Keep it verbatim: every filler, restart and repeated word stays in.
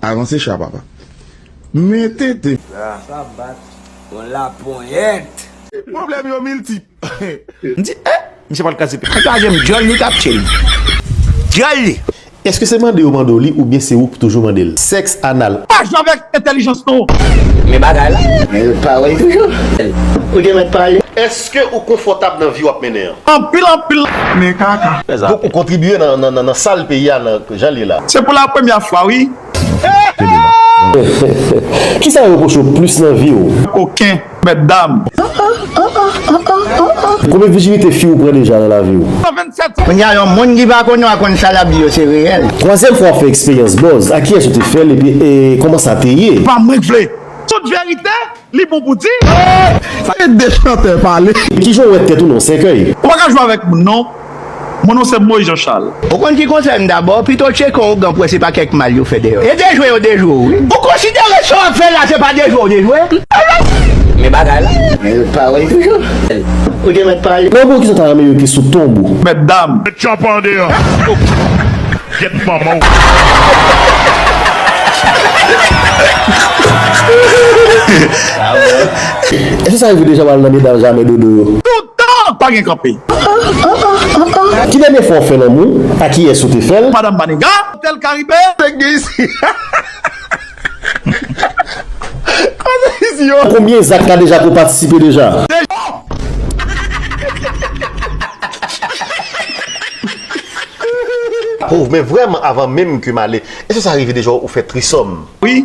Avanse cha, papa. Men tenten. Sa bat yon laponyèt. Pwoblèm yo miltip. M di, eh, misye pral kraze pi. Angaje m, dyòl li k ap tchè l. Dyòl li. Èske se mande yo mande w li oubyen se ou k toujou mande l? Sèks anal. Pa jwe avèk entèlijans nou. Men bagay la. Men pawòl toujou. Ou te mèt pale. Èske ou konfòtab nan vi w ap mennen an? Anpil, anpil. Men kaka. Donk, ou kontribye nan, nan, nan, nan sal peyi a, nan jan l ye la. Se pou la premyè fwa, wi. Kisa yo repwoche w plis nan vi w? Koken, mètdam. Konbyen vijinite fi ou pran deja nan lavi w? San vennsèt. Kounye a, yon moun ki pa konn yo a konn sa l ap di yo, se reyèl. Twazyèm fwa w fè eksperyans bòz, a kiyès ou te fè l epi, e, kòman sa te ye? Pa mwen k vle. Tout verite, li bon pou di. Sa e de chantè pale. Kijan w wè tèt ou nan yon sèkèy? Ou pa ka jwe avèk moun, non. Mon non se Moïse Jean Charles. Ou konn ki konsèy m dabò? Pito tcheke yon ougan pou wè se pa kèk mal yo fè dèyè w. E dejwe yo dejwe w, wi. Ou konsidere sa w ap fè la se pa dejwe w dejwe? Men bagay la. Men pawòl toujou. Ou te mèt pale. Nan bon, kisa w ta renmen yo ki sou tonb ou? Mètdam. Met tchòp andeyò. Gyèt manman w. Èske sa rive deja w al nan medam jamè dodo yo? Toutan! Pa gen kanpe. Ki dènye fwa w fè lanmou? A kiyès ou te fè l? Madanm Maniga, Otèl Karibe. Nèg gen isi. Kote isi yo? Konbyen zak ka deja ke w patisipe deja? Pwouv, men vrèman, avan menm ke m ale, èske sa rive deja ou fè trisòm? Wi.